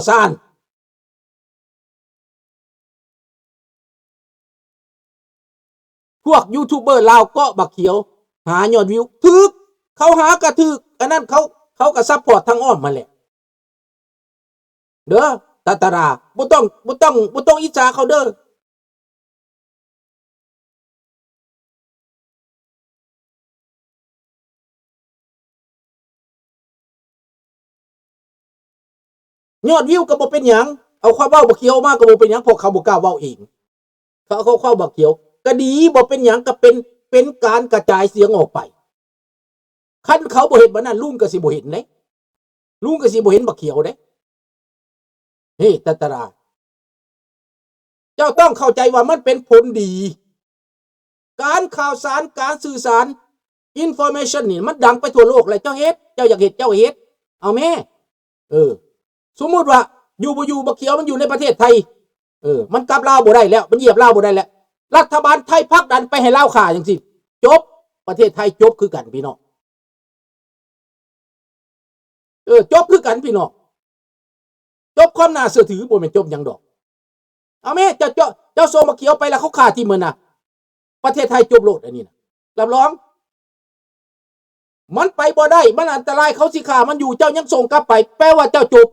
ສານ. ພວກຢູທູບເບີລາວເກາະບັກຂຽວ ຫາຍອດວິວ ຖືກ ເຂົາຫາກະຖືກ ອັນນັ້ນເຂົາ ເຂົາກະຊັບພອດທາງອ້ອມຫັ້ນແຫຼະ ເດີ ຕາຕາລາ ບໍ່ຕ້ອງ ບໍ່ຕ້ອງ ບໍ່ຕ້ອງອິດສາເຂົາເດີ. ຍອດວິວກໍບໍ່ເປັນຫຍັງ ເອົາຄວາມເວົ້າບັກຂຽວມາກໍບໍ່ເປັນຫຍັງ ເພາະເຂົາບໍ່ກ້າເວົ້າເອງ ເຂົາ ເຂົາ ເຂົາບັກຂຽວກໍດີ ບໍ່ເປັນຫຍັງ ກໍເປັນ ເປັນການກະຈາຍສຽງອອກໄປ. ຄັນເຂົາບໍ່ເຮັດແບບນັ້ນ ລຸງກໍຊິບໍ່ເຫັນເດ້ ລຸງກໍຊິບໍ່ເຫັນບັກຂຽວເດ້. ເຮ ຕາຕາລາ ເຈົ້າຕ້ອງເຂົ້າໃຈວ່າມັນເປັນຜົນດີ ການຂ່າວສານ ການສື່ສານ ອິນຟໍເມຊັນນີ້ ມັນດັງໄປທົ່ວໂລກແລ້ວ ເຈົ້າເຮັດ ເຈົ້າຢາກເຮັດ ເຈົ້າເຮັດ ເອົາແມ້ ເອີ ສົມມຸດວ່າ ຢູ່ບໍ່ຢູ່ ບັກຂຽວມັນຢູ່ໃນປະເທດໄທ ເອີ ມັນກັບລາວບໍ່ໄດ້ແລ້ວ ມັນຢຽບລາວບໍ່ໄດ້ແລ້ວ ລັດຖະບານໄທຜັກດັນໄປໃຫ້ລາວຂ້າຈັ່ງຊີ້ ຈົບ ປະເທດໄທຈົບຄືກັນພີ່ນ້ອງ. ເອີ ຈົບຄືກັນພີ່ນ້ອງ ຈົບຄວາມໜ້າເຊື່ອຖື ບໍ່ແມ່ນຈົບຫຍັງດອກ. ເອົາແມ້ ເຈົ້າ ເຈົ້າ ເຈົ້າສົ່ງບັກຂຽວໄປແລ້ວເຂົາຂ້າຖິ້ມຫັ້ນນະ ປະເທດໄທຈົບໂລດ ອັນນີ້ນະ ຮັບຮອງ ມັນໄປບໍ່ໄດ້ ມັນອັນຕະລາຍ ເຂົາຊິຂ້າມັນຢູ່ ເຈົ້າຍັງສົ່ງກັບໄປ ແປວ່າເຈົ້າຈົບ.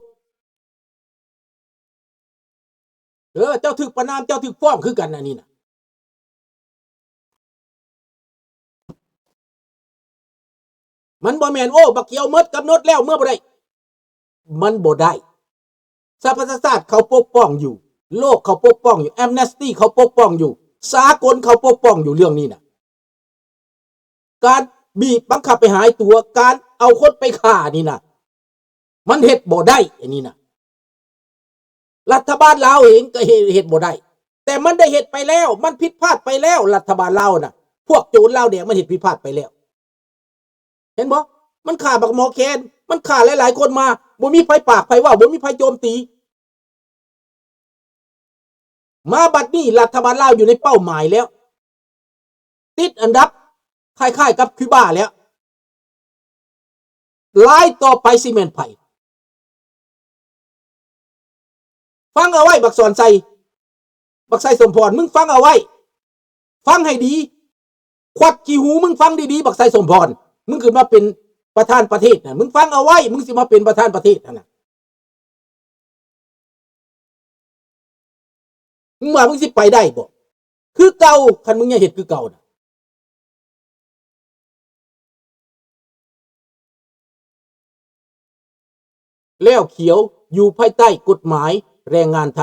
ເອີ ເຈົ້າຖືກປະນາມ ເຈົ້າຖືກຟ້ອງຄືກັນ ອັນນີ້ນະ ມັນບໍ່ແມ່ນ ໂອ້ ບັກຂຽວໝົດກຳນົດແລ້ວ ເມືອບໍ່ໄດ້ ມັນບໍ່ໄດ້. ສະຫະປະຊາຊາດເຂົາປົກປ້ອງຢູ່ ໂລກເຂົາປົກປ້ອງຢູ່ ແອມເນສຕີເຂົາປົກປ້ອງຢູ່ ສາກົນເຂົາປົກປ້ອງຢູ່ ເລື່ອງນີ້ນະ ການບີບບັງຄັບໄປຫາຍຕົວ ການເອົາຄົນໄປຂ້ານີ້ນະ ມັນເຮັດບໍ່ໄດ້ ອັນນີ້ນະ ລັດຖະບານລາວເອງກໍເຮັດ ເຮັດບໍ່ໄດ້ ແຕ່ມັນໄດ້ເຮັດໄປແລ້ວ ມັນຜິດພາດໄປແລ້ວ ລັດຖະບານລາວນະ ພວກໂຈນລາວແດງມັນເຮັດຜິດພາດໄປແລ້ວ ເຫັນບໍ່? ມັນຂ້າບັກໝໍແຄນ ມັນຂ້າຫຼາຍໆຄົນມາ ບໍ່ມີໃຜປາກໃຜເວົ້າ ບໍ່ມີໃຜໂຈມຕີ. ມາບັດນີ້ລັດຖະບານລາວຢູ່ໃນເປົ້າໝາຍແລ້ວ ຕິດອັນດັບຄ້າຍໆກັບຄິວບາແລ້ວ ລາຍຕໍ່ໄປຊິແມ່ນໃຜ? ຟັງເອົາໄວ້ບັກສອນໄຊ ບັກໄຊສົມພອນ ມຶງຟັງເອົາໄວ້ ຟັງໃຫ້ດີ ຂວັດຂີ້ຫູມຶງຟັງດີໆ ບັກໄຊສົມພອນ ມຶງຂຶ້ນມາເປັນປະທານປະເທດນະ ມຶງຟັງເອົາໄວ້ ມຶງຊິມາເປັນປະທານປະເທດຫັ້ນນະ ມຶງວ່າມຶງຊິໄປໄດ້ບໍ່? ຄືເກົ່າ ຄັນມຶງຍັງເຮັດຄືເກົ່ານະ. ແລ້ວຂຽວຢູ່ພາຍໃຕ້ກົດໝາຍແຮງງານໄທ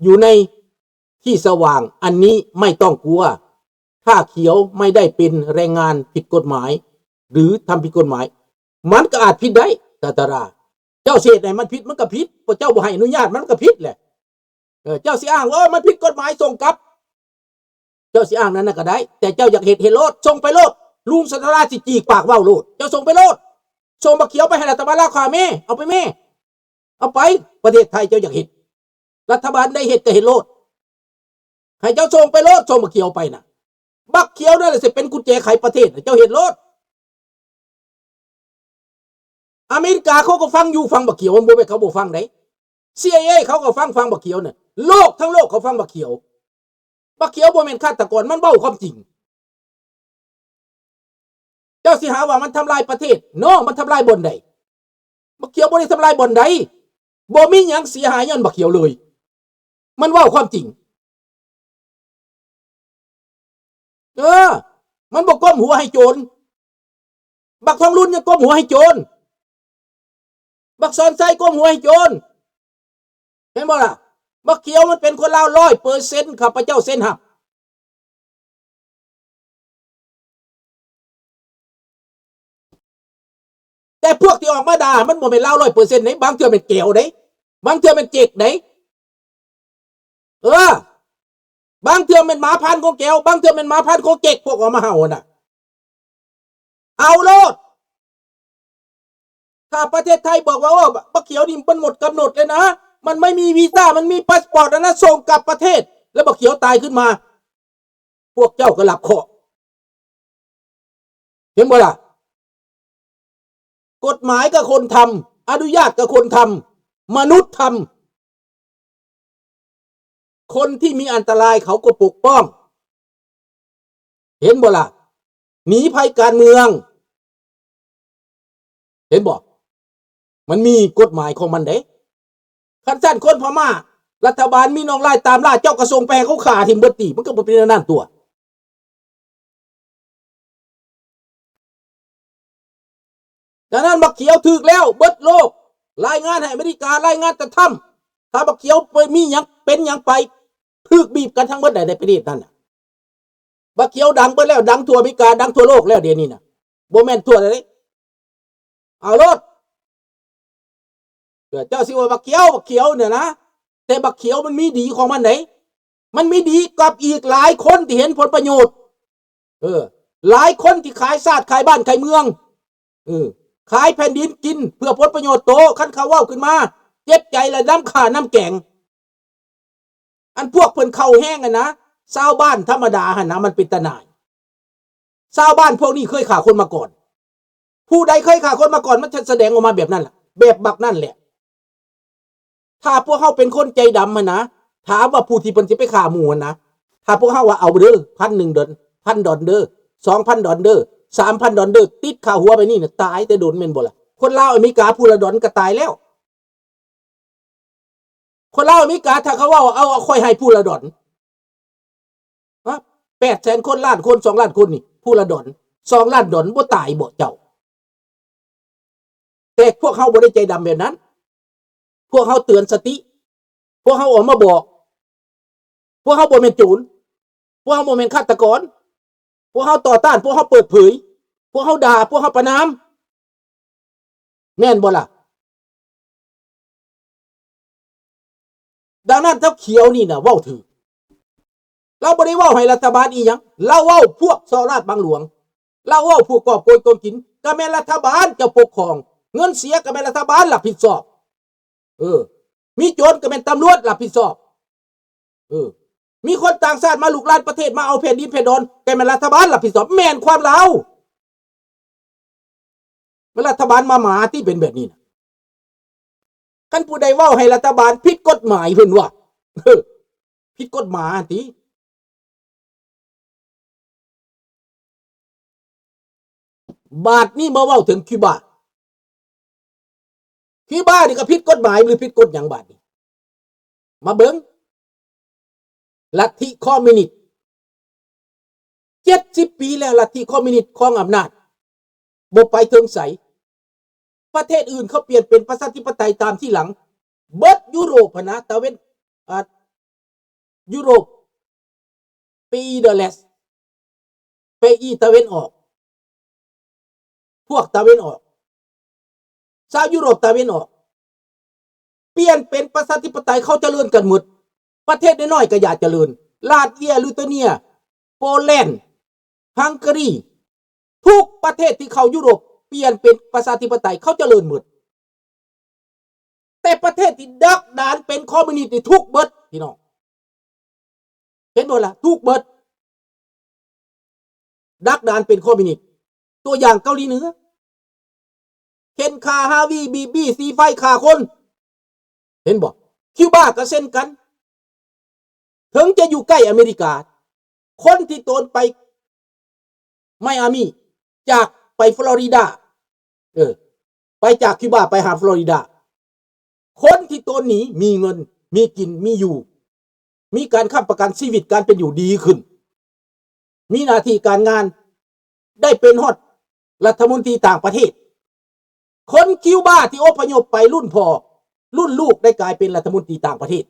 ຢູ່ໃນທີ່ສະຫວ່າງ ອັນນີ້ໄມ່ຕ້ອງກົວ ຖ້າຂຽວໄມ່ໄດ້ເປັນແຮງງານຜິດກົດໝາຍ ຫຼື ທຳຜິດກົດໝາຍ ມັນກໍອາດຜິດໄດ້ ຕາຕາລາ ເຈົ້າຊິເຮັດໃຫ້ມັນຜິດ ມັນກໍຜິດ ເພາະເຈົ້າບໍ່ໃຫ້ອະນຸຍາດ ມັນກໍຜິດແຫຼະ. ເອີ ເຈົ້າຊິອ້າງວ່າ ໂອ້ ມັນຜິດກົດໝາຍ ສົ່ງກັບ ເຈົ້າຊິອ້າງນັ້ນນະກໍໄດ້ ແຕ່ເຈົ້າຢາກເຮັດ ເຮັດໂລດ ສົ່ງໄປໂລດ ລຸງສັນທະລາຊິຈີກປາກເວົ້າໂລດ ເຈົ້າສົ່ງໄປໂລດ ສົ່ງບັກຂຽວໄປໃຫ້ລັດຖະບານລາວຂ້າແມ້ ເອົາໄປແມ້ ເອົາໄປ ປະເທດໄທເຈົ້າຢາກເຮັດ ລັດຖະບານໃດເຮັດກໍເຮັດໂລດ ໃຫ້ເຈົ້າສົ່ງໄປໂລດ ສົ່ງບັກຂຽວໄປນະ ບັກຂຽວນັ້ນແຫຼະຊິເປັນກຸນແຈໄຂປະເທດ ເຈົ້າເຮັດໂລດ. ອາເມລິກາເຂົາກໍຟັງຢູ່ ຟັງບັກຂຽວ ມັນບໍ່ແມ່ນເຂົາບໍ່ຟັງໃດ ຊີໄອເອ ເຂົາກໍຟັງ ຟັງບັກຂຽວນະ ໂລກທັງໂລກເຂົາຟັງບັກຂຽວ ບັກຂຽວບໍ່ແມ່ນຄາດຕະກອນ ມັນເວົ້າຄວາມຈິງ. ເຈົ້າຊິຫາວ່າມັນທຳລາຍປະເທດ ໂນ ມັນທຳລາຍບ່ອນໃດ? ບັກຂຽວບໍ່ໄດ້ທຳລາຍບ່ອນໃດ ບໍ່ມີຫຍັງເສຍຫາຍຍ້ອນບັກຂຽວເລີຍ ມັນເວົ້າຄວາມຈິງ. ເອີ ມັນບໍ່ກົ້ມຫົວໃຫ້ໂຈນ ບັກທອງລຸນຍັງກົ້ມຫົວໃຫ້ໂຈນ ບັກສອນໄຊກົ້ມຫົວໃຫ້ໂຈນ ເຫັນບໍ່ລະ? ບັກຂຽວມັນເປັນຄົນລາວຮ້ອຍເປີເຊັນ ຂ້າພະເຈົ້າເຊັນຮັບ. ແຕ່ພວກທີ່ອອກມາດ່າ ມັນບໍ່ແມ່ນລາວຮ້ອຍເປີເຊັນເດ້ ບາງເທື່ອແມ່ນແກວເດ້ ບາງເທື່ອແມ່ນເຈັກເດ້ ເອີ ບາງເທື່ອແມ່ນໝາພັນຂອງແກວ ບາງເທື່ອແມ່ນໝາພັນຂອງເຈັກ ພວກອອກມາເຫົ່າຫັ້ນນະ ເອົາໂລດ. ຖ້າປະເທດໄທບອກວ່າ ໂອ້ ບັກຂຽວນີ້ມັນໝົດກຳນົດແລ້ວນະ ມັນໄມ່ມີວີຊາ ມັນມີພາສປອດແລ້ວນະ ສົ່ງກັບປະເທດ ແລ້ວບັກຂຽວຕາຍຂຶ້ນມາ ພວກເຈົ້າກໍຮັບເຄາະ ເຫັນບໍ່ລະ? ກົດໝາຍກໍຄົນທຳ ອະນຸຍາດກໍຄົນທຳ ມະນຸດທຳ. ຄົນທີ່ມີອັນຕະລາຍເຂົາກໍປົກປ້ອງ. ເຫັນບໍ່ລະ? ໜີໄພການເມືອງ. ເຫັນບໍ່? ມັນມີກົດໝາຍຂອງມັນເດ້. ຄັນຊັ້ນຄົນພະມ້າ ລັດຖະບານມີໜອງລາຍຕາມລ່າ ເຈົ້າກໍສົ່ງໄປໃຫ້ເຂົາຂ້າຖິ້ມເບິດຕິ ມັນກໍບໍ່ເປັນແນວນັ້ນຕົວະ. ດັ່ງນັ້ນບັກຂຽວຖືກແລ້ວ ເບິດໂລກ ລາຍງານໃຫ້ອາເມລິກາ ລາຍງານແຕ່ທຳ ຖ້າບັກຂຽວໄປມີຫຍັງ ເປັນຫຍັງໄປ ຖືກບີບກັນທັງເບິດໃດໃນປະເທດນັ້ນນະ. ບັກຂຽວດັງເບິດແລ້ວ ດັງທົ່ວອາເມລິກາ ດັງທົ່ວໂລກແລ້ວດຽວນີ້ນະ ບໍ່ແມ່ນທົ່ວໃດເດ້. ເອົາໂລດ ເຈົ້າຊິວ່າບັກຂຽວ ບັກຂຽວນີ້ນະ ແຕ່ບັກຂຽວມັນມີດີຂອງມັນເດ້. ມັນມີດີກັບອີກຫຼາຍຄົນທີ່ເຫັນຜົນປະໂຫຍດ ເອີ ຫຼາຍຄົນທີ່ຂາຍຊາດ ຂາຍບ້ານ ຂາຍເມືອງ ເອີ ຂາຍແຜ່ນດິນກິນເພື່ອຜົນປະໂຫຍດໂຕ. ຄັນເຂົາເວົ້າຂຶ້ນມາ ເຈັບໃຈ ແລະ ນ້ຳຂ້ານ້ຳແກງ. ອັນພວກເພິ່ນເຂົ້າແຮງຫັ້ນນະ ຊາວບ້ານທຳມະດາຫັ້ນນະ ມັນເປັນຕາໜ່າຍ. ຊາວບ້ານພວກນີ້ເຄີຍຂ້າຄົນມາກ່ອນ. ຜູ້ໃດເຄີຍຂ້າຄົນມາກ່ອນ ມັນຈະສະແດງອອກມາແບບນັ້ນລະ ແບບບັກນັ້ນແຫຼະ. ຖ້າພວກເຮົາເປັນຄົນໃຈດຳຫັ້ນນະ ຖາມວ່າຜູ້ທີ່ເພິ່ນຊິໄປຂ້າໝູ່ຫັ້ນນະ ຖ້າພວກເຮົາວ່າ ເອົາເດີ ພັນໜຶ່ງດອນ ພັນດອນເດີ ສອງພັນດອນເດີ ສາມພັນດອນເດີ ຕິດຄ່າຫົວໄປນີ້ນະ ຕາຍແຕ່ດົນແມ່ນບໍ່ລະ? ຄົນລາວອາເມລິກາຜູ້ລະດອນກໍຕາຍແລ້ວ. ຄົນລາວອາເມລິກາ ຖ້າເຂົາເວົ້າ ເອົາ ເອົາ ຂ້ອຍໃຫ້ຜູ້ລະດອນ ຮະ ແປດແສນຄົນ ລ້ານຄົນ ສອງລ້ານຄົນນີ້ ຜູ້ລະດອນ ສອງລ້ານດອນ ບໍ່ຕາຍບໍ່ເຈົ້າ? ແຕ່ພວກເຮົາບໍ່ໄດ້ໃຈດຳແບບນັ້ນ. ພວກເຮົາເຕືອນສະຕິ. ພວກເຮົາອອກມາບອກ. ພວກເຮົາບໍ່ແມ່ນໂຈນ. ພວກເຮົາບໍ່ແມ່ນຄາດຕະກອນ. ພວກເຮົາຕໍ່ຕ້ານ. ພວກເຮົາເປີດເຜີຍ. ພວກເຮົາດ່າ. ພວກເຮົາປະນາມ. ແມ່ນບໍ່ລະ? ດັ່ງນັ້ນ ເຈົ້າຂຽວນີ້ນະເວົ້າຖືກ. ລາວບໍ່ໄດ້ເວົ້າໃຫ້ລັດຖະບານອີ່ຫຍັງ. ລາວເວົ້າພວກສໍ້ລາດບັງຫຼວງ. ລາວເວົ້າຜູ້ກອບໂກຍໂກງກິນ. ກໍແມ່ນລັດຖະບານເຈົ້າປົກຄອງ. ເງິນເສຍກໍແມ່ນລັດຖະບານຮັບຜິດຊອບ. ເອີ ມີໂຈນກໍແມ່ນຕຳຫຼວດຮັບຜິດຊອບ. ເອີ ມີຄົນຕ່າງຊາດມາລຸກລານປະເທດ ມາເອົາແຜ່ນດິນແຜ່ນດອນ ກໍແມ່ນລັດຖະບານຮັບຜິດຊອບ. ແມ່ນຄວາມລາວ. ມັນລັດຖະບານໝາໆ ທີ່ເປັນແບບນີ້ນະ. ຄັນຜູ້ໃດເວົ້າໃຫ້ລັດຖະບານຜິດກົດໝາຍ ເພິ່ນວ່າ ເອີ ຜິດກົດໝາຍຕິ. ບາດນີ້ມາເວົ້າເຖິງຄິວບາ. ຄິວບານີ້ກໍຜິດກົດໝາຍ ຫຼື ຜິດກົດຫຍັງບາດນີ້? ມາເບິ່ງ ລັດທິຄອມມິວນິດ ເຈັດສິບປີແລ້ວ ລັດທິຄອມມິວນິດຄອງອຳນາດ ບໍ່ໄປເຖິງໃສ. ປະເທດອື່ນເຂົາປ່ຽນເປັນປະຊາທິປະໄຕຕາມທີຫຼັງ ເບິດຢູໂຣບຫັ້ນນະ ຕາເວັນ ອາ ຢູໂຣບ ປີອີເດີແລສ ປີອີຕາເວັນອອກ ພວກຕາເວັນອອກ ຊາວຢູໂຣບຕາເວັນອອກ ປ່ຽນເປັນປະຊາທິປະໄຕ ເຂົາຈະເລີນກັນໝົດ. ປະເທດນ້ອຍໆກໍຢາກຈະເລີນ ລາດເວຍ ລິດເຕເນຍ ໂປແລນ ຮັງກາຣີ ທຸກປະເທດທີ່ເຂົ້າຢູໂຣບ ປ່ຽນເປັນປະຊາທິປະໄຕ ເຂົາຈະເລີນໝົດ. ແຕ່ປະເທດທີ່ດັກດານເປັນຄອມມິວນິດນີ້ທຸກເບິດ ພີ່ນ້ອງ ເຫັນບໍ່ລະ? ທຸກເບິດ ດັກດານເປັນຄອມມິວນິດ. ຕົວຢ່າງເກົາຫຼີເໜືອ ເຂັ່ນຂ້າຮາວີ ບີບບີ ສີໄຟ ຂ້າຄົນ ເຫັນບໍ່? ຄິວບາກໍເຊັ່ນກັນ ເຖິງຈະຢູ່ໃກ້ອາເມລິກາ ຄົນທີ່ໂຕນໄປໄມອາມີ ຈາກໄປຟລໍຣິດາ ເອີ ໄປຈາກຄິວບາໄປຫາຟລໍຣິດາ ຄົນທີ່ໂຕນໜີ ມີເງິນ ມີກິນ ມີຢູ່ ມີການຄ້ຳປະກັນຊີວິດການເປັນຢູ່ດີຂຶ້ນ ມີໜ້າທີ່ການງານ ໄດ້ເປັນຮອດລັດຖະມົນຕີຕ່າງປະເທດ. ຄົນຄິວບາທີ່ອົບພະຍົບໄປລຸ້ນພໍ່ ລຸ້ນລູກໄດ້ກາຍເປັນລັດຖະມົນຕີຕ່າງປະເທດ.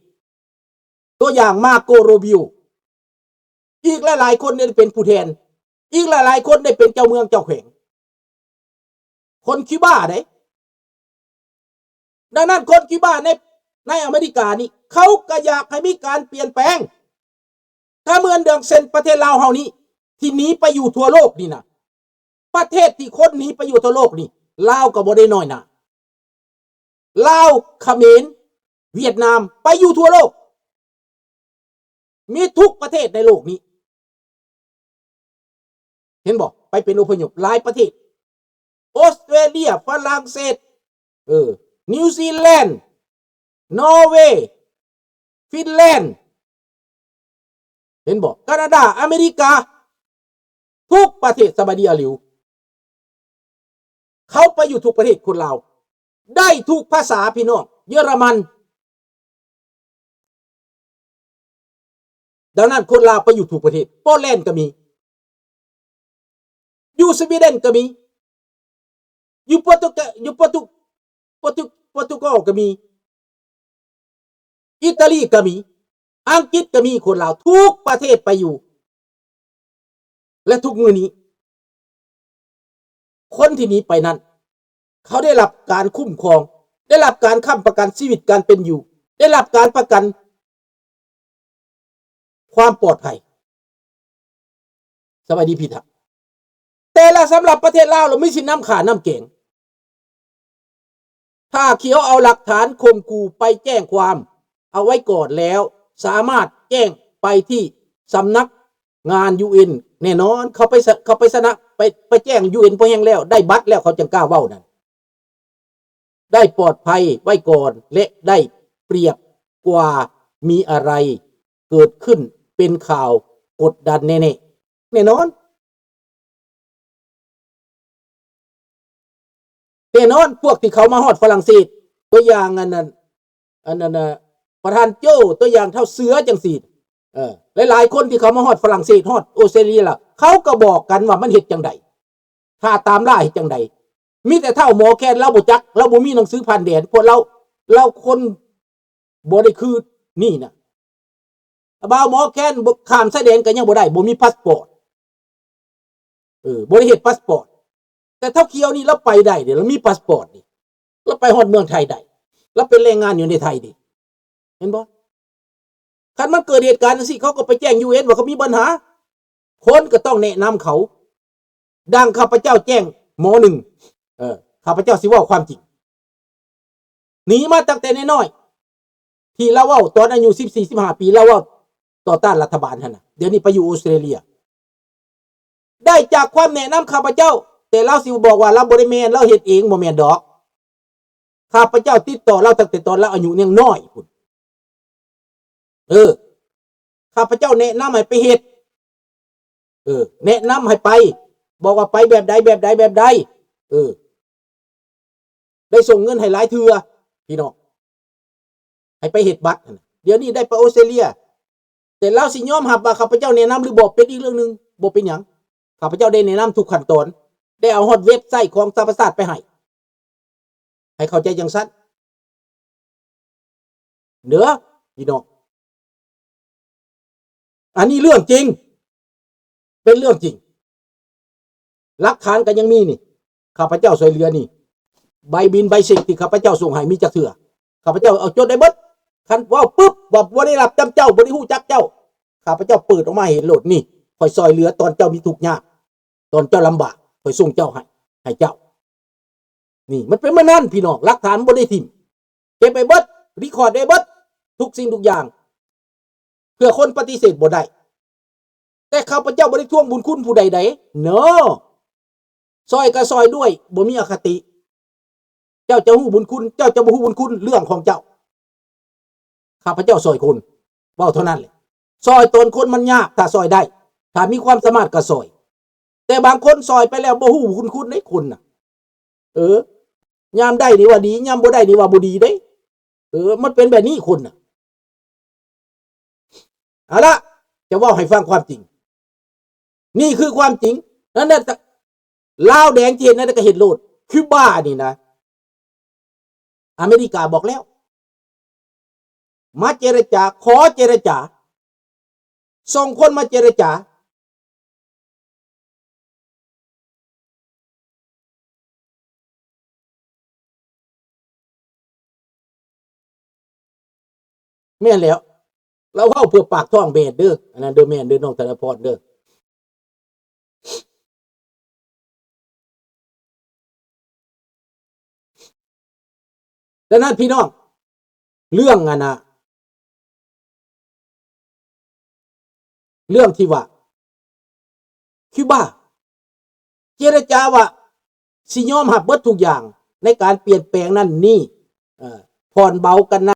ຕົວຢ່າງ ມາໂກ ໂຣບິໂອ ອີກຫຼາຍໆຄົນໄດ້ເປັນຜູ້ແທນ ອີກຫຼາຍໆຄົນໄດ້ເປັນເຈົ້າເມືອງເຈົ້າແຂວງ ຄົນຄິວບາເດ້. ດັ່ງນັ້ນ ຄົນຄິວບາໃນ ໃນອາເມລິການີ້ ເຂົາກໍຢາກໃຫ້ມີການປ່ຽນແປງ. ກໍເໝືອນດັ່ງເຊັ່ນປະເທດລາວເຮົານີ້ ທີ່ໜີໄປຢູ່ທົ່ວໂລກນີ້ນະ ປະເທດທີ່ຄົນໜີໄປຢູ່ທົ່ວໂລກນີ້ ລາວກໍບໍ່ໄດ້ນ້ອຍໜ້າ. ລາວ, ຂະເໝນ, ຫວຽດນາມ ໄປຢູ່ທົ່ວໂລກ ມີທຸກປະເທດໃນໂລກນີ້ ເຫັນບໍ່? ໄປເປັນອົບພະຍົບຫຼາຍປະເທດ ອົດສະຕຣາເລຍ, ຝຣັ່ງເສດ, ເອີ, ນິວຊີແລນ, ນໍເວ, ຟິນແລນ, ເຫັນບໍ່? ການາດາ, ອາເມລິກາ, ທຸກປະເທດ ສະບາຍດີອາລິວ. ເຂົາໄປຢູ່ທຸກປະເທດ ຄົນລາວ ໄດ້ທຸກພາສາ ພີ່ນ້ອງ, ເຢຍລະມັນ. ດັ່ງນັ້ນ ຄົນລາວໄປຢູ່ທຸກປະເທດ, ໂປແລນກໍມີ, ຢູ່ສະວີເດັນກໍມີ, ຢູ່ໂປຣຕຸເກ- ຢູ່ໂປຣຕຸ- ໂປຣຕຸ- ໂປຣຕຸກອລກໍມີ, ອີຕາລີກໍມີ, ອັງກິດກໍມີ, ຄົນລາວທຸກປະເທດໄປຢູ່. ແລະ ທຸກມື້ນີ້ ຄົນທີ່ໜີໄປນັ້ນ ເຂົາໄດ້ຮັບການຄຸ້ມຄອງ, ໄດ້ຮັບການຄ້ຳປະກັນຊີວິດການເປັນຢູ່, ໄດ້ຮັບການປະກັນຄວາມປອດໄພ. ສະບາຍດີພີ່ທັກ. ແຕ່ລະສຳລັບປະເທດລາວລະມີສິນນຳຂ້ານຳແກງ. ຜ້າຂຽວເອົາຫຼັກຖານຂົ່ມຂູ່ໄປແຈ້ງຄວາມເອົາໄວ້ກ່ອນແລ້ວ, ສາມາດແຈ້ງໄປທີ່ສຳນັກງານ ຢູເອັນ ແນ່ນອນ. ເຂົາໄປສະ- ເຂົາໄປຊະນະ ໄປ- ໄປແຈ້ງ ຢູເອັນ ພໍແຮງແລ້ວ, ໄດ້ບັດແລ້ວ ເຂົາຈຶ່ງກ້າເວົ້ານັ້ນ. ໄດ້ປອດໄພໄວ້ກ່ອນ ແລະ ໄດ້ປຽບກວ່າມີອະໄລເກີດຂຶ້ນເປັນຂ່າວກົດດັນແນ່ໆ. ແນ່ນອນ. ແນ່ນອນ ພວກທີ່ເຂົາມາຮອດຝຣັ່ງເສດ ຕົວຢ່າງອັນນັ້ນ ອັນນັ້ນນະ ປະທານໂຈ້ ຕົວຢ່າງທ້າວເສືອຈັ່ງຊີ້ ເອີ ຫຼາຍໆຄົນທີ່ເຂົາມາຮອດຝຣັ່ງເສດ ຮອດອົດສະຕຣາເລຍລະ ເຂົາກໍບອກກັນວ່າມັນເຮັດຈັ່ງໃດ ຖ້າຕາມລ່າເຮັດຈັ່ງໃດ. ມີແຕ່ທ້າວໝໍແຄນ ລາວບໍ່ຈັກ ລາວບໍ່ມີໜັງສືຜ່ານແດນ ພວກລາວ ລາວຄົນ ບໍ່ໄດ້ຄືນີ້ນະ. ບ່າວໝໍແຄນ ຂ້າມຊາຍແດນກໍຍັງບໍ່ໄດ້ ບໍ່ມີພາສປອດ ເອີ ບໍ່ໄດ້ເຮັດພາສປອດ. ແຕ່ທ້າວຂຽວນີ້ລາວໄປໄດ້ເດ້ ລາວມີພາສປອດນີ້ ລາວໄປຮອດເມືອງໄທໄດ້ ລາວເປັນແຮງງານຢູ່ໃນໄທເດ້ ເຫັນບໍ່? ຄັນມັນເກີດເຫດການຈັ່ງຊີ້ ເຂົາກໍໄປແຈ້ງ ຢູເອັນ ວ່າເຂົາມີບັນຫາ ຄົນກໍຕ້ອງແນະນຳເຂົາ. ດັ່ງຂ້າພະເຈົ້າແຈ້ງໝໍໜຶ່ງ ເອີ ຂ້າພະເຈົ້າຊິເວົ້າຄວາມຈິງ ໜີມາຕັ້ງແຕ່ນ້ອຍໆ ທີ່ລາວເວົ້າຕອນອາຍຸສິບສີ່ ສິບຫ້າປີ ລາວເວົ້າຕໍ່ຕ້ານລັດຖະບານຫັ້ນນະ ດຽວນີ້ໄປຢູ່ອົດສະຕຣາເລຍ ໄດ້ຈາກຄວາມແນະນຳຂ້າພະເຈົ້າ. ແຕ່ລາວຊິບອກວ່າລາວບໍ່ໄດ້ແມ່ນ ລາວເຮັດເອງ ບໍ່ແມ່ນດອກ. ຂ້າພະເຈົ້າຕິດຕໍ່ລາວຕັ້ງແຕ່ຕອນລາວອາຍຸຍັງນ້ອຍພຸ້ນ ເອີ ຂ້າພະເຈົ້າແນະນຳໃຫ້ໄປເຮັດ ເອີ ແນະນຳໃຫ້ໄປ ບອກວ່າໄປແບບໃດ ແບບໃດ ແບບໃດ ເອີ ໄດ້ສົ່ງເງິນໃຫ້ຫຼາຍເທື່ອ ພີ່ນ້ອງ ໃຫ້ໄປເຮັດບັດຫັ້ນນະ. ດຽວນີ້ໄດ້ໄປອົດສະຕຣາເລຍ ແຕ່ລາວຊິຍອມຮັບວ່າຂ້າພະເຈົ້າແນະນຳຫຼືບໍ່ ເປັນອີກເລື່ອງໜຶ່ງ ບໍ່ເປັນຫຍັງ. ຂ້າພະເຈົ້າໄດ້ແນະນຳທຸກຂັ້ນຕອນ ໄດ້ເອົາຮອດເວັບໄຊຂອງສະຫະປະຊາຊາດໄປໃຫ້ ໃຫ້ເຂົ້າໃຈຈັ່ງຊັ້ນເດີ ພີ່ນ້ອງ. ອັນນີ້ເລື່ອງຈິງ ເປັນເລື່ອງຈິງ ຫຼັກຖານກໍຍັງມີນີ້ ຂ້າພະເຈົ້າຊ່ວຍເຫຼືອນີ້ ໃບບິນໃບເຊັກທີ່ຂ້າພະເຈົ້າສົ່ງໃຫ້ມີຈັກເທື່ອ ຂ້າພະເຈົ້າເອົາຈົດໄດ້ເບິດ. ຄັນເວົ້າປຶບວ່າບໍ່ໄດ້ຮັບຈຳເຈົ້າ ບໍ່ໄດ້ຮູ້ຈັກເຈົ້າ ຂ້າພະເຈົ້າເປີດອອກມາເຫັນໂລດ ນີ້ ຂ້ອຍຊ່ອຍເຫຼືອຕອນເຈົ້າມີທຸກຍາກ ຕອນເຈົ້າລຳບາກ ຂ້ອຍສົ່ງເຈົ້າໃຫ້ ໃຫ້ເຈົ້າ. ນີ້ ມັນເປັນແບບນັ້ນ ພີ່ນ້ອງ ຫຼັກຖານບໍ່ໄດ້ຖິ້ມ ເກັບໄວ້ເບິດ ຣີຄອດໄວ້ເບິດ ທຸກສິ່ງທຸກຢ່າງ ເພື່ອຄົນປະຕິເສດບໍ່ໄດ້. ແຕ່ຂ້າພະເຈົ້າບໍ່ໄດ້ທວງບຸນຄຸນຜູ້ໃດໃດ No. ຊ່ອຍກໍຊ່ອຍດ້ວຍ ບໍ່ມີອະຄະຕິ. ເຈົ້າຈະຮູ້ບຸນຄຸນ ເຈົ້າຈະບໍ່ຮູ້ບຸນຄຸນ ເລື່ອງຂອງເຈົ້າ. ຂ້າພະເຈົ້າຊ່ອຍຄົນ ເວົ້າເທົ່ານັ້ນແຫຼະ. ຊ່ອຍຕົນຄົນມັນຍາກ ຖ້າຊ່ອຍໄດ້ ຖ້າມີຄວາມສາມາດກໍຊ່ອຍ. ແຕ່ບາງຄົນຊ່ອຍໄປແລ້ວບໍ່ຮູ້ບຸນຄຸນເດ້ ຄົນນະ. ເອີ ຍາມໄດ້ນີ້ວ່າດີ ຍາມບໍ່ໄດ້ນີ້ວ່າບໍ່ດີເດ້. ເອີ ມັນເປັນແບບນີ້ຄົນນະ. ເອົາລະ ຈະເວົ້າໃຫ້ຟັງຄວາມຈິງ ນີ້ຄືຄວາມຈິງ. ນັ້ນນະ ລາວແດງທີ່ເຮັດນັ້ນນະ ກໍເຮັດໂລດ. ຄິວບານີ້ນະ ອາເມລິກາບອກແລ້ວ ມາເຈລະຈາ ຂໍເຈລະຈາ ສົ່ງຄົນມາເຈລະຈາ. ແມ່ນແລ້ວ ລາວເວົ້າເພື່ອປາກທ້ອງແມ່ນເດີ ອັນນັ້ນເດີ ແມ່ນເດີ ນ້ອງທະນະພອນເດີ. ດັ່ງນັ້ນພີ່ນ້ອງ ເລື່ອງອັນນະ ເລື່ອງທີ່ວ່າຄິວບາເຈລະຈາວ່າຊິຍອມຮັບເບິດທຸກຢ່າງໃນການປ່ຽນແປງນັ້ນນີ້ ເອີ ຜ່ອນເບົາກັນນ